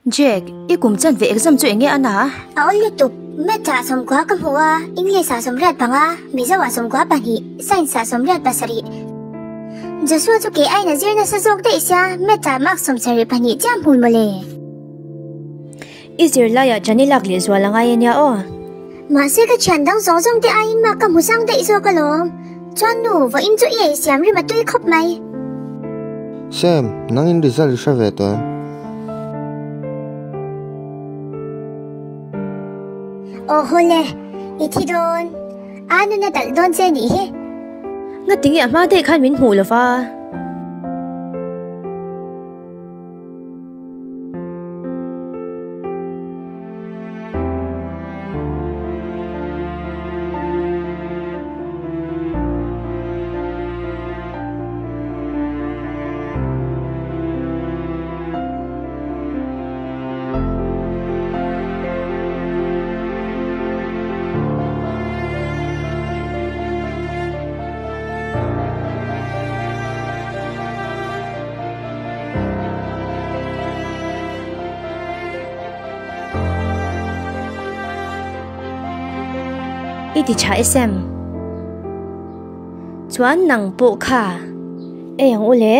Jack, i kum chanve exam chu enge a na? A awl lutuk, Maths ah 90 ka hmu a, English ah 85, Mizo ah 92, Science ah 87. Joshua chu kei aiin a zir nasa zawk daih sia, Maths ah mark 72 chiah hmul mawle. I zirlaiah ṭan i lak leh zual a ngai ania aw. Mahse ka thian dang zawng zawng te aiin mark ka hmu sang daih zawk alawm. Chuan nu, vawiin chu i ei siam rim a tui khawp mai. Sam, nangin result i hre ve tawh em? Aw hawle, i thi dawn. A nun a dalh dawn che nih hi. Ngatinge a hma daih khan min hmuh lova. I ti tha e Sam. Chuan nang pawh kha ei ang u le.